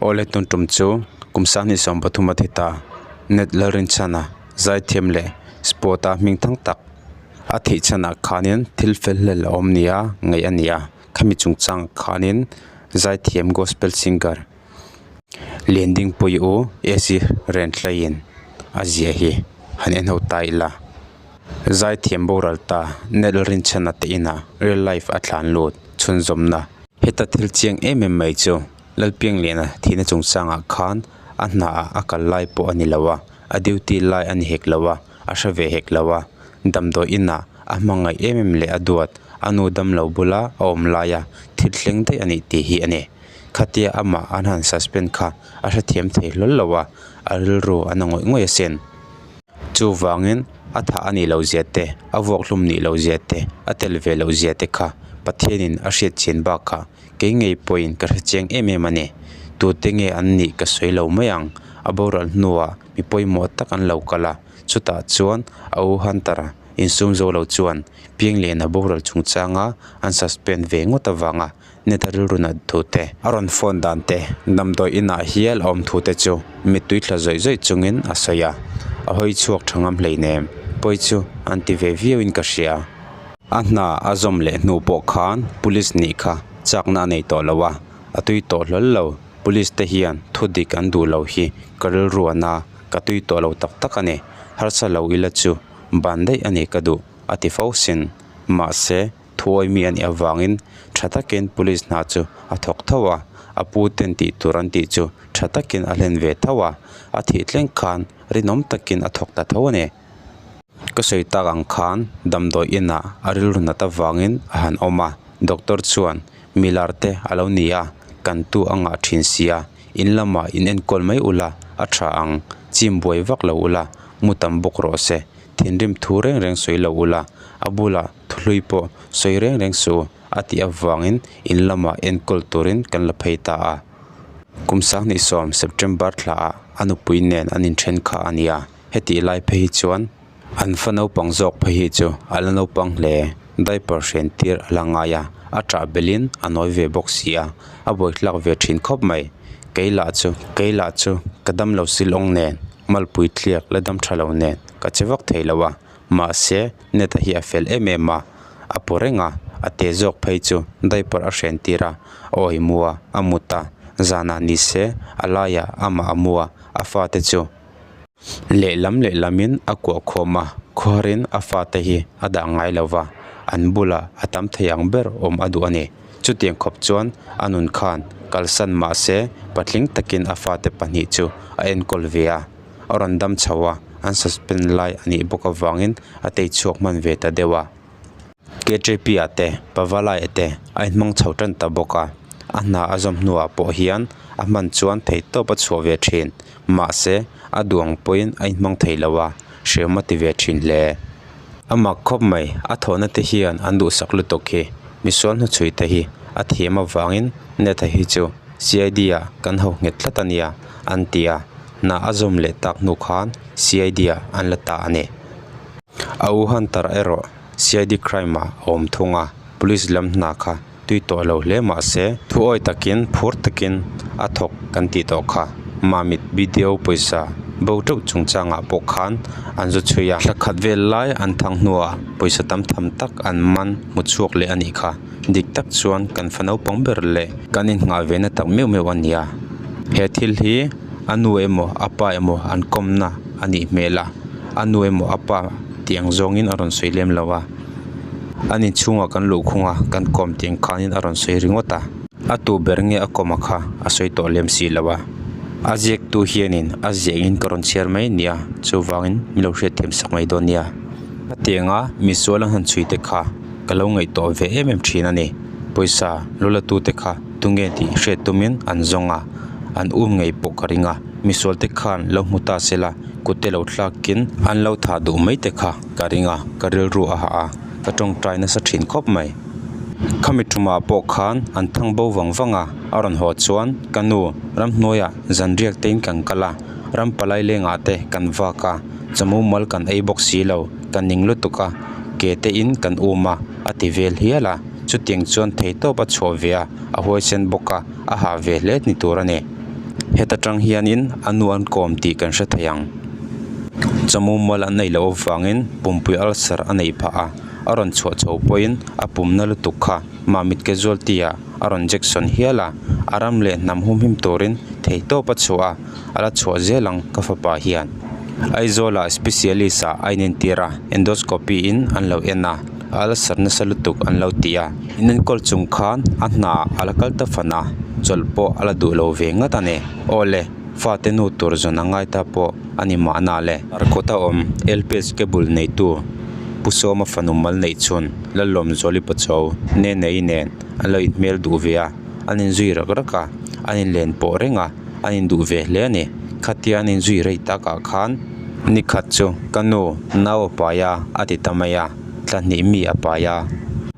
Awle tun tum chu kum 2013 a thi ta Net Lalrinchhana zaithiam leh sport a hming thang tak a theih chhanah khanin thil fel hlel a awm nia ngaih a ni a khami chungchang khanin zaithiam gospel singer Liandingpuii u AC Renthlei-in a ziah hi han en ho ta ila zaithiam boral ta Net Lalrinchhana te inah real life a thlan lut chhunzawmna. Heta thil chiang em em mai chu Lalpiangliana thihna chungchangah khan a hna ah a kal lai pawh a ni lo a, a duty lai a ni hek lo a, a hre ve hek lo a, damdawi inah a hmangaih em em leh a duat a nu damlo bula a awm laia thil thleng daih a nih tih hi a ni. Khatia amah an han suspend kha a hrethiam thei hlawl lo a, a rilru a na ngawih ngawih asin. Chuvangin a thah a nih loh zia te, a vuakhlum nih loh zia te, a tel ve loh zia te kha Pathianin a hriatchhin bakah Kei ngei pawhin ka hre chiang em em a ni. Tute nge an nih ka sawi lo mai ang. A boral hnuah mi pawimawh tak an lo kal a, chutah chuan a u Hunter-a insum zo lo chuan Piangliana boral chungchanga an suspend ve ngawt avanga Ned-a rilru nat thu te, a rawn phone dan te, damdawi inah hial a awm thu te chu mittui tla zawih zawih chungin a sawi a. A hawi chhuak tha ngam hleinem, pawi chu an ti ve viauin ka hria. A hna a zawm leh hnu pawh khan police nih kha chakna a nei tawh lo a, a tui tawh hlawl lo. Police te hian thu dik an duh lo hi ka rilru a na, ka tui tawh lo tak tak a ni. Harsa lo ila chu ban daih a ni ka duh, a ti fo sin. Mahse, thuawi mi a nih avangin tha takin police hna chu a thawk tho a, a pu ten tih tur an tih chu tha takin a hlen ve tho a, a thih thleng khan rinawm takin a thawk ta tho a ni. Ka sawi tak ang khan damdawi inah a rilru nat avangin a han awm a, doctor chuan milar te a lo ni a, kan tu a ngah thin si a, in lamah in enkawl mai ula a tha ang, chim buai vak lo ula, mu tam bawk rawh se, thinrim thu reng reng sawi lo ula, a bulah thuhlui pawh sawi reng reng suh u a tih avangin in lamah enkawl turin kan la phei ta a. Kum 2010 September thlaah a nupui nen an inthen kha a ni a. Hetih lai phei hi chuan an fa naupang zawk phei hi chu a la naupang hle. Diaper hren tir a la ngai a, a ṭah belhin a nawi ve bawk si a, a buaithlak ve ṭhin khawp mai. Kei lah chu, kei lah chu ka damlo silawng nen, malpui thliak la dam ṭha lo nen ka che vak thei lo a, mahse Neta hi a fel em em a, a paw reng a, a te zawk phei chu diaper a hren tir a, a awi mu a, a mut a, zanah ni se a laiah amah a mu a, a fate chu. Lehlam lehlamin a kuah khawm a, khuarin a fate hi a dah ngai lo va, an bulah a tam thei ang ber awm a duh a ni. Chutiang khawp chuan a nun khan kalsan mah se patling takin a fate pahnih chu a enkawl ve a, a rawn dam chho a, an suspend lai a nih bawk avangin a tei chhuak hman ve ta deuh a. K_J_P ah te Pavalai te a inhmang chho tan ta bawk a, a hna a zawm hnuah pawh hian a hman chuan theihtawp a chhuah ve thin. Mahse a duang pawhin a inhmang thei lo a, hrehawm a ti ve thin hle. A mak khawp mai, a thawhna te hian an duhsak lutuk hi misual hnuchhui te hi a thiam avangin Netha hi chu C_I_D ah kan ho nghet tlat a nia an ti a, hna a zawm leh tak hnu khan C_I_D ah an la ta a ni. A u Hunter erawh CID crime ah a awm thung a, police lam hna kha tui tawh lo hle mah se thuawi takin phur takin a thawk kan tih tawh kha. Mamit video pawisa bo teuh chungchangah pawh khan an zu chhui a, thla khat vel lai an thang hnuah pawisa tam tham tak an man hmu chhuak leh a nih kha. Dik tak chuan kan fa naupang ber leh kan innghah ve na tak meuh meuh a ni a, he thil hi a nu emaw a pa emaw an kawmna a nih hmel a. A nu emaw a pa tih ang zawngin a rawn sawi lem lo a, an inchhungah kan luh khung a, kan kawm tih ang khanin a rawn sawi ringawt a. A tu ber nge a kawm a kha a sawi tawh lem si lo a, a ziaktu hianin a ziahngin ka rawn chhiar mai nia, chuvangin min lo hriatthiam sak mai dawn nia. Hetianga misual an han chhui te kha ka lo ngaihtuah ve em em thin a ni, pawisa lo la tu te kha tunge tih hriat tumin an zawng a, an um ngei pawh ka ring a, misual te khan lo hmu ta se la. Kut te lo thlakin an lo thah duh mai te kha ka ring a, ka rilru a hah a, ka tawngtai nasa thin khawp mai. Khami tumah pawh khan an thang bo vang vang a, a rawn haw chuan ka nu ramhnuaiah zanriak tein kan kal a, ram palai lengah te kan vak a, chamu mal kan ei bawk si lo, ka ning lutuk a, ke te in kan um a, a ti vel hial a, chutiang chuan theihtawp a chhuah ve a, a huaisen bawk a, a hah ve hle ni tur a ni. Heta tang hianin a nu an kawm tih kan hre thei ang. Chaw mumal an ei loh avangin pumpui ulcer a neih phah a, a rawn chhuah chho pawhin a pumna lutuk kha Mamit casualty ah a rawn jection hial a, a ram leh hnam humhim turin theihtawp a chhuah a, a la chhuah zel ang ka fapa hian. Aizawl ah specialist ah a inentir a, endoscopy in an lo en a, ulcer nasa lutuk an lo ti a, inenkawl chung khan a hna a la kal ta fan a, chawlh pawh a la duh lo ve ngat a ni. Aw le, fate nu tur zawn a ngai ta pawh a ni mahna le. Kawta awm LPS cable neitu Pu Sawma fanu mal neih chhun Lalawmzuali Pacho Nenei nen an lo inhmel duh ve a, an inzui rak rak a, an inlen pawh reng a, an induh ve hle a ni. Khatia an inzui rei takah khan nikhat chu ka nu nau a pai a a ti ta mai a, thla hnih mi a pai a,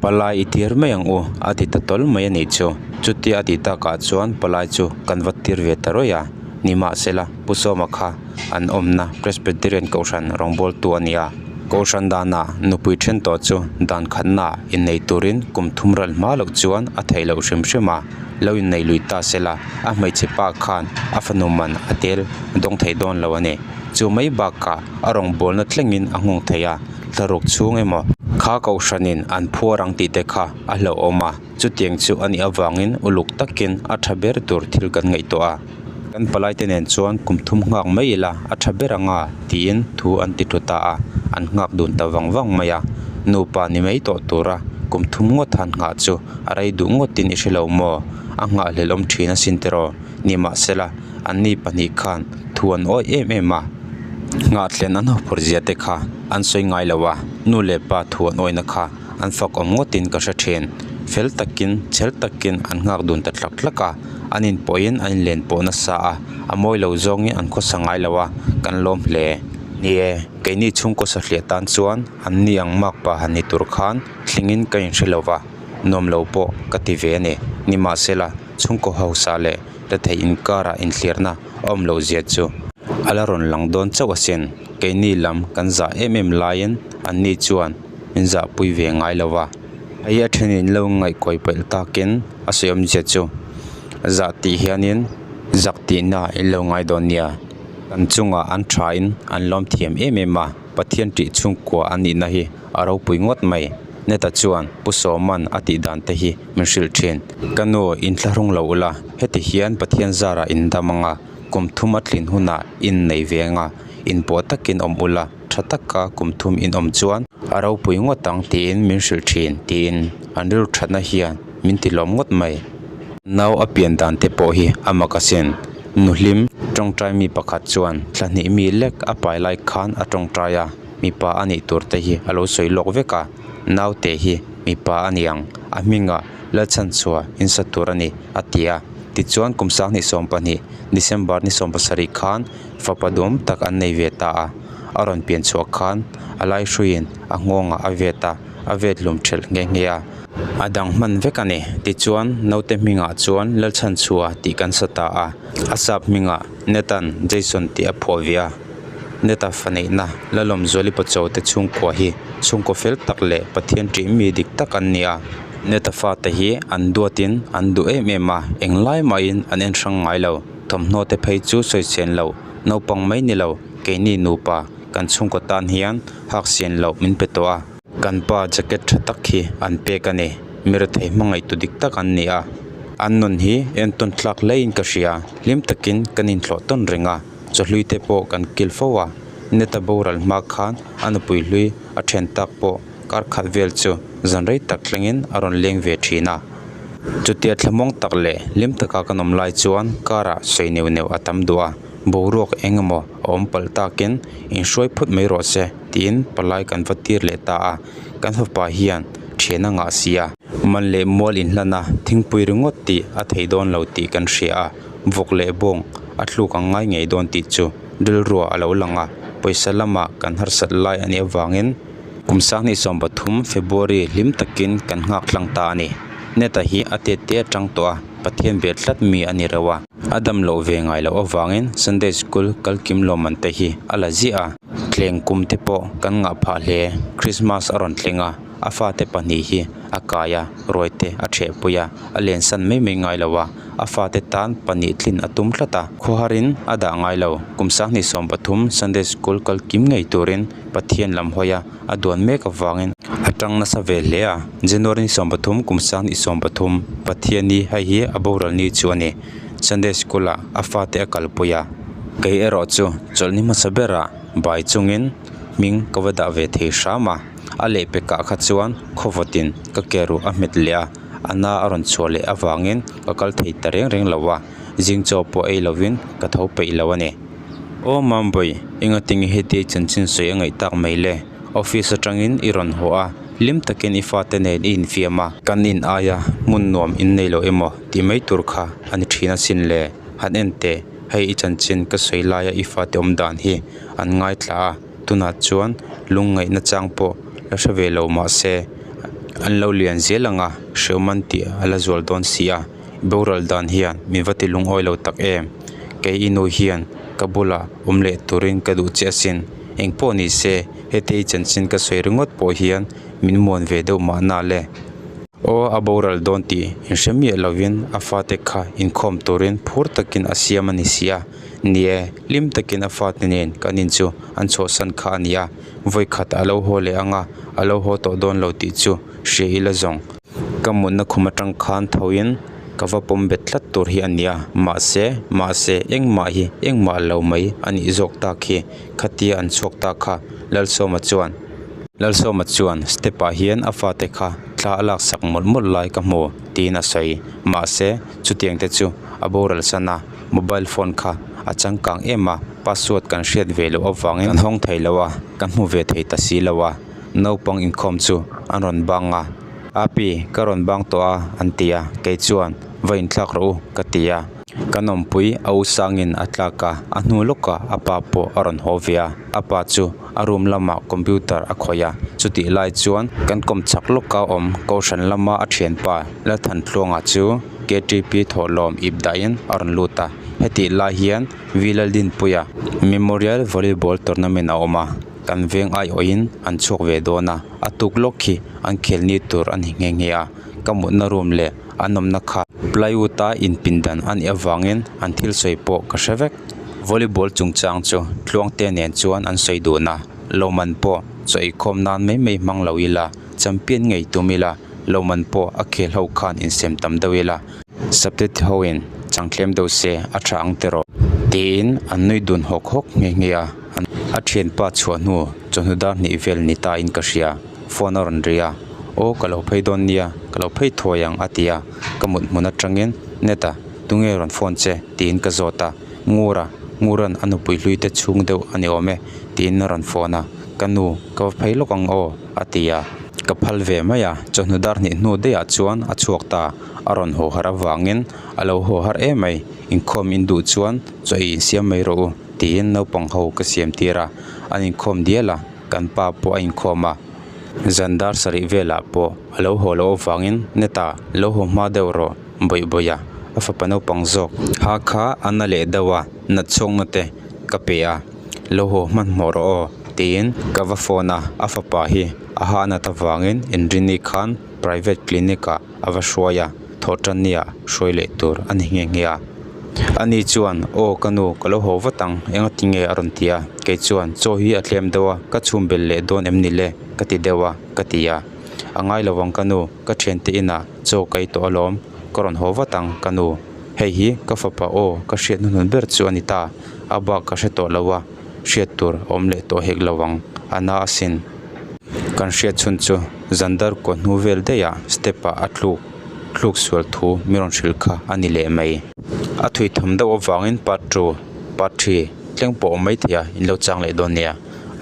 palai i tir mai ang u a ti ta tawl mai a nih chu. Chutia a tih takah chuan palai chu kan va tir ve ta rawih a, nimahsela Pu Sawma kha an awmna Presbyterian Kohhran rawngbawltu a ni a. Kohhran danah nupui then tawh chu dan khatnaah innei turin kum thum ral hma loh chuan a theih loh hrim hrim a, lo innei lui ta se la, a hmeichhe pa khan a fanu man a tel dawng thei dawn lo a ni. Chu mai bakah a rawngbawlna thlengin a nghawng thei a, thlaruk chhung emaw kha kohhranin an phuar ang tih te kha a hlauhawm a, chutiang chu a nih avangin uluk takin a tha ber tur thil kan ngaihtuah a. Kan palaite nen chuan kum thum nghak mai ila a tha ber anga tiin thu an ti thu ta a, an nghak dun ta vang vang mai a. Nupa ni mai tawh tura kum thum ngawt han nghah chu a rei duh ngawtin i hre lo maw? A nghahhlelh awm thin asin tiraw? Nimahsela, anni pahnih khan thu an awih em em a. Nghahthlen an hawphur zia te kha an sawi ngai lo a, nu leh pa thu an awihna kha an fak awm ngawtin ka hre thin. Fel takin, chhel takin an nghak dun ta tlak tlak a, an inpawhin an inlen pawh nasa a, a mawi lo zawngin an khawsa ngai lo a, kan lawm hle. Ni e, keini chhungkaw sahliah tan chuan an ni ang makpa han ni tur khan thlingin ka inhre lo va, nuam lo pawh ka ti ve a ni. Nimahsela, chhungkaw hausa leh retheih inkarah inthliarna a awm loh zia chu a la rawn lang dawn chauh asin. Keini lam kan zah em em laiin an ni chuan min zahpui ve ngai lo va. Hei a thenin lo ngaihkawi paih takin a sawi awmzia chu zah tih hianin zak tihna in lo ngai dawn nia. Kan chungah an thain an lawm thiam em em a, Pathian tih chhungkua an nihna hi a ropui ngawt mai. Neta chuan Pu Sawman a tih dan te hi min hrilh thin. Ka nu inthlahrung lo ula, heti hian Pathian zarah in dam anga, kum thum a tlin hunah in nei ve anga, inpawh takin awm ula. Tha taka kum thum in awm chuan a ropui ngawt ang tiin min hrilh thin tiin an rilru thatna hian min ti lawm ngawt mai. Nau a pian dan te pawh hi a mak asin. Nu hlim tawngtai mi pakhat chuan thla hnih mi lek a pai lai khan a tawngtai a, mipa a nih tur te hi a lo sawi lawk vek a, naute hi mipa a ni ang, a hmingah Lalchhanchhuah insa tur a ni a ti a. Tichuan kum 2012 December ni 17 khan Fapa duam tak an nei ve ta a, a rawn pian chhuah khan a lai hruiin a nghawngah a vet a, a vet hlum thelh nghe nghe a. A dang hman vek a ni. Tichuan, naute hmingah chuan Lalchhanchhua tih kan sa ta a, a sap hmingah Nathan Jason tih a phuah ve a. Neta fa neihna Lalawmzuali Pacho te chhungkua hi chhungkaw fel tak leh Pathian ṭih mi dik tak an ni a. Neta fate hi an duatin an duh em em a, englai mahin an en hrang ngai lo. Thawmhnaw te phei chu sawi sian lo, naupang mai ni lo, keini nupa kan chhungkaw tan hian hak sian loh min pe tawh a. Kan pa jacket tha tak hi an pek a ni, mi rethei hmangaihtu dik tak an ni a. An nun hi entawn tlak hlein ka hria, hlim takin kan inthlawh tawn reng a, chawhlui te pawh kan kil fo a. Neta boral hma khan a nupui hlui a then tak pawh kar khat vel chu zan rei tak thlengin a rawn leng ve thin a. Chutia thlamawng tak leh hlim taka kan awm lai chuan car ah sawi neuh neuh a tam duh a, boruak eng emaw a awm palh takin inhruai phut mai rawh se tiin palai kan va tir leh ta a, kan fapa hian thian a ngah si a. Man leh mual inhlan a, thingpui ringawt tih a thei dawn lo tih kan hria a, vawk leh bawng a thluk ang ngai ngei dawn tih chu rilruah a lo lang a, pawisa lamah kan harsat lai a nih avangin, Kum 2013 February hlim takin kan nghak tlang ta a ni. Neta hi a tet te atang tawh a, Pathian ve tlat mi a ni reuh a. A dam loh ve ngai loh avangin Sunday School kal kim lawmman te hi a la ziah a. Tleng kum te pawh kan ngah phah hle. Christmas a rawn thleng a, a fate pahnih hi a kai a, ruai te a thehpui a, a lensan mai mai ngai lo a. A fate tan pa nih tlin a tum tlat a. Khawharin a dah ngai lo. Kum 2030 Sunday School kal kim ngei turin Pathian lam hawi a a duan mek avangin a tang nasa ve hle a. January ni 13 kum 2030 Pathianni hei hi a boral ni chu a ni. Sunday School ah a fate a kalpui a. Kei erawh chu chawlhni hmasa berah bai chungin hming ka va dah ve thei hram a. A lehpekah kha chuan khawvawtin ka ke ruh a hmet leh a, a na a rawn chhuah leh avangin ka kal thei ta reng reng lo a, zing chaw pawh ei lovin ka tho peih lo a ni. Aw Mambawi, engatinge hetia i chanchin sawi a ngaih tak mai le? Office atangin i rawn haw a, hlim takin i fate nen i infiam a. Kan in aia hmun nuam in nei lo emaw tih mai tur kha a ni thin asin le, han en teh, hei i chanchin ka sawi laia i fate awm dan hi an ngaithla a. Tunah chuan lungngaihna chang pawh la hre ve lo mah se an lo lian zel ang a, hrehawm an tih a la zual dawn si a, boral dan hian min va ti lungawi lo tak em? Kei i nu hian ka bulah awm leh turin ka duh che asin, engpawh ni se heti i chanchin ka sawi ringawt pawh hian min muan ve deuh mahna le. Aw a boral dawn tih inhre miah lovin a fate kha inkhawm turin phur takin a siam a ni si a. Ni e, hlim takin a fate nen kan in chu an chhuahsan kha a ni a, vawi khat a lo haw leh ang a, a lo haw tawh dawn lo tih chu hria ila zawng. Ka mutna khum atang khan thoin ka va pawm bet tlat tur hi a ni a, mahse, mahse, engmah hi engmah lo mai a nih zawk tak hi, khatia an chhuak ta kha Lalsawma chuan. Lalsawma chuan step ah hian a fate kha thla a laksak mawlh mawlh lai ka hmu tiin a sawi, mahse, chutiang te chu a boral san a. Mobile phone kha a changkang em a, password kan hriat ve loh avangin kan hawng thei lo a, kan hmu ve thei ta si lo a, naupang inkhawm chu an rawn bang a, Api, ka rawn bang tawh a an ti a, kei chuan va inthlak rawh u ka ti a, kan awmpui a u sangin a tlak a, a hnu lawkah a pa pawh a rawn haw ve a, a pa chu a room lamah computer a khawih a, chutih lai chuan kan kawm chak lawka awm Kohhran lama a thianpa Lalthantluanga chu KTP thawhlawm ip dahin a rawn lut a, hetih lai hian V Laldinpuia Memorial Volleyball Tournament a awm a, kan veng aiawhin an chhuak ve dawn a, a tuk lawk khi an khel ni tur a ni nghe nghe a, ka mutna room leh an awmna kha plywood a inpindan a nih avangin an thil sawi pawh ka hre vek. Volleyball chungchang chu Tluangte nen chuan an sawi dun a, Lawman pawh chaw eikhawm nan mai mai hmang lo ila, champion ngei tum ila, Lawman pawh a khel ho khan insem tam deuh ila, Sapte ho in chang tlem deuh se a tha ang tiraw? Tiin an nui dun hawk hawk nghe nghe a, a thianpa chhuah hnu chawhnu dar hnih vel ni ta in ka hria, phone a rawn ri a, Aw ka lo phei dawn nia, ka lo phei thuai ang a ti a, ka mut hmun atangin Neta tunge rawn phone che? tiin ka zawt a, Ngura, Nguran a nupui hlui te chhung deuh a ni awm e tiin a rawn phone a, ka nu ka va phei lawk ang aw a ti a, ka phal ve mai a, chawhnu dar hnih hnu daih ah chuan a chhuak ta, a rawn haw harh avangin a lo haw harh em mai, inkhawm in duh chuan chaw ei insiam mai rawh u tiin naupang ho ka siam tir a, an inkhawm dial a, kan pa pawh a inkhawm a, zan dar sarih velah pawh a lo haw loh avangin Neta lo haw hma deuh rawh bawih bawih a, a fapa naupang zawk ha kha a na leh deuh a, nat chhawkna te ka pe a, lo haw hmanhmawh rawh aw tiin ka va phone a, a fapa hi a ha a nat avangin Inrini khan private clinic ah a va hruai a, thawhtanni ah hruai leh tur a ni nghe nghe a. Ani chuan, Aw ka nu, ka lo haw vat ang, engati nge a rawn ti a, kei chuan, Chaw hi a tlem deuh a, ka chhum belh leh dawn em ni le? ka ti deuh a, ka ti a. A ngai lo ang ka nu, ka thiante inah chaw ka ei tawh alawm, ka rawn haw vat ang ka nu. Hei hi ka fapa aw ka hriat hnuhnun ber chu a ni ta, a bak ka hre tawh lo a, hriat tur a awm leh tawh hek lo ang, a na asin. Kan hriat chhun chu zan dar kaw hnu vel daih ah step ah a tluk tluk sual thu mi rawn hrilh kha a ni leh mai. A thui tham deuh avangin part two, part three thleng pawh a awm maithei a, in lo chang leh dawn nia.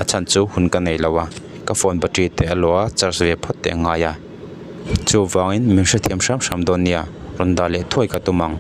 A chhan chu hun ka nei lo a, ka phone battery te a luah a, charge ve phawt teh a ngai a. Chuvangin min hrethiam hram hram dawn nia, rawn dah leh thuai ka tum ang.